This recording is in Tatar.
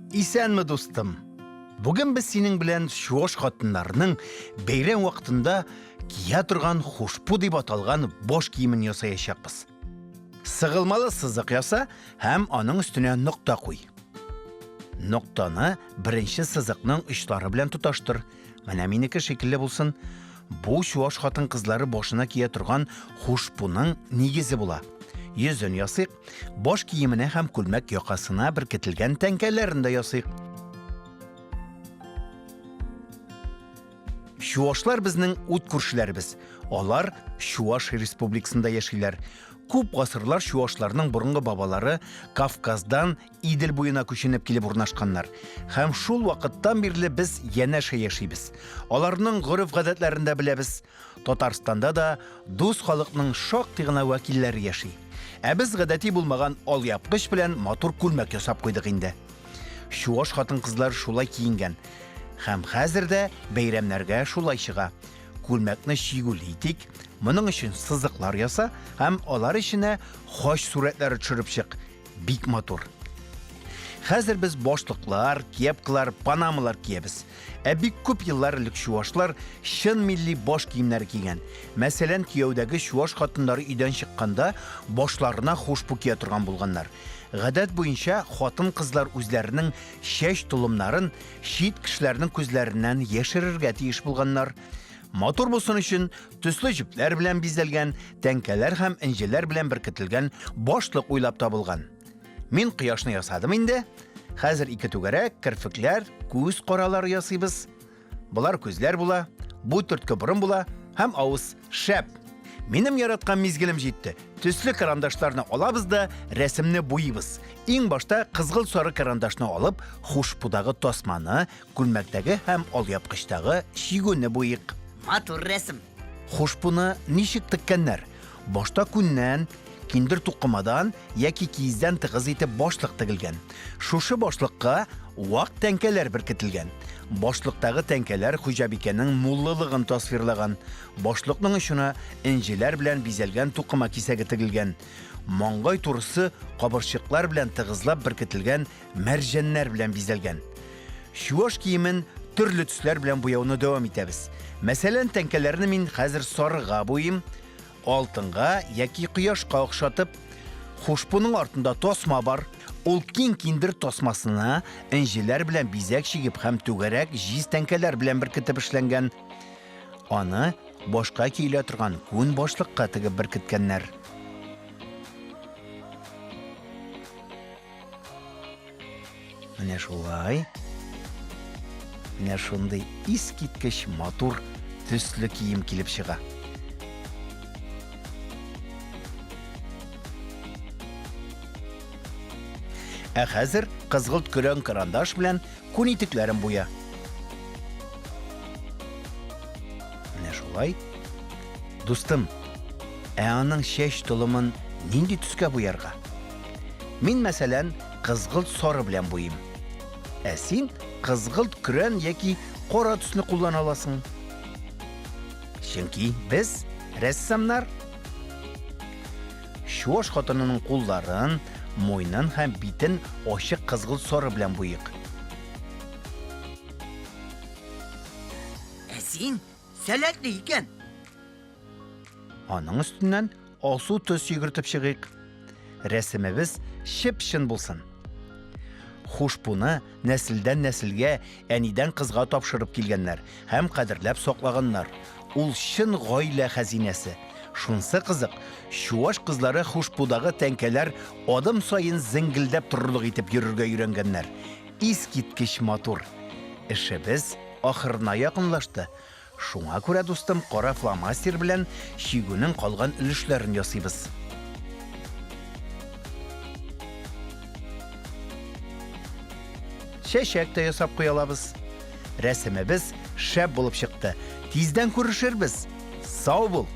Исәнме, дустым! Бүген без синең белән чуаш хатыннарының бәйрәм вакытында кия торган хушпу дип аталган баш киемен ясаячакбыз. Сыгылмалы сызык яса һәм аның өстенә нокта куй. Ноктаны беренче сызыкның очлары белән тоташтыр. Менә минеке шикелле булсын. Бу чуаш хатын-кызлары башына кия торган хушпуның нигезе була. Йөзен ясыйк, баш киеменә һәм күлмәк якасына беркетелгән тәңкәләрен дә ясыйк. Чуашлар безнең ут күршеләребез. Алар Чуаш республикасында яшиләр. Күп гасырлар чуашларның борынгы бабалары Кавказдан Идел буена күченеп килеп урнашканнар. Һәм шул вакыттан бирле без янәшә яшибез. Аларның гореф-гадәтләрен дә беләбез. Татарстанда да дус халыкның шактый гына вәкилләре яши. Ә без гадәти булмаган алъяпкыч белән матур күлмәк ясап куйдык инде. Чуаш хатын-кызлары шулай киенгән. Һәм хәзер дә бәйрәмнәргә шулай чыга. Күлмәкне чигүле итик. Моның өчен сызыклар яса һәм алар эченә хач сурәтләре төшереп чык. Бик матур. Хәзер без башлыклар, кепкалар, панамалар киябез. Ә бик күп еллар элек чуашлар чын милли баш киемнәре кигән. Мәсәлән, кияүдәге чуаш хатыннары өйдән чыкканда башларына хушпу кия торган булганнар. Гадәт буенча, хатын-кызлар үзләренең чәч толымнарын чит кешеләрнең күзләреннән яшерергә тиеш булганнар. Матур булсын өчен төсле җепләр белән бизәлгән, тәңкәләр һәм энҗеләр белән беркетелгән башлык уйлап табылган. Мин кояшны ясадым инде. Хәзер ике түгәрәк, керфекләр, күз каралары ясыйбыз. Болар күзләр була, бу төртке борын була һәм авыз. Шәп! Минем яраткан мизгелем җитте. Төсле карандашларны алабыз да рәсемне буйыйбыз. Иң башта кызгылт сары карандашны алып, хушпудагы тасманы, күлмәктәге һәм алъяпкычтагы чигүне буйыйк. Матур рәсем. Хушпуны ничек теккәннәр? Башта күннән, киндер тукымадан яки киездән тыгыз итеп башлык тегелгән. Шушы башлыкка вак тәңкәләр беркетелгән. Башлыктагы тәңкәләр хуҗабикәнең муллылыгын тасвирлаган. Башлыкның очына энҗеләр белән бизәлгән тукыма кисәге тегелгән. Маңгай турысы кабырчыклар белән тыгызлап беркетелгән мәрҗәннәр белән бизәлгән. Чуаш киемен төрле төсләр белән буяуны дәвам итәбез. Мәсәлән, тәңкәләрне мин хәзер сарыга буйыйм, алтынга яки кояшка охшатып. Хушпуның артында тасма бар. Ул киң киндер тасмасына энҗеләр белән бизәк чигеп һәм түгәрәк җиз тәңкәләр белән беркетеп эшләнгән. Аны башка киелә торган күн башлыкка тегеп беркеткәннәр. Менә шулай. Менә шундый искиткеч матур төсле кием килеп чыга. Ә хәзер кызгылт көрән карандаш белән күн итекләрен буя. Менә шулай. Дустым, ә аның чәч толымын нинди төскә буярга? Мин, мәсәлән, кызгылт сары белән буйыйм. Ә син кызгылт көрән яки кара төсне куллана аласың. Чөнки без рәссамнар. Чуаш хатынының кулларын, муенын һәм битен ачык кызгылт сары белән буйыйк. Ә син сәләтле икән. Аның өстеннән алсу төс йөгертеп чыгыйк. Рәсемебез чып-чын булсын. Хушпуны нәселдән нәселгә, әнидән кызга тапшырып килгәннәр һәм кадерләп саклаганнар. Ул чын гаилә хәзинәсе. Шунсы кызык, чуаш кызлары хушпудагы тәңкәләр адым саен зеңгелдәп торырлык итеп йөрергә өйрәнгәннәр. Искиткеч матур. Эшебез ахырына якынлашты. Шуңа күрә, дустым, кара фломастер белән чигүнең калган өлешләрен ясыйбыз. Чәчәк тә ясап куя алабыз. Рәсемебез шәп булып чыкты. Тиздән күрешербез. Сау бул!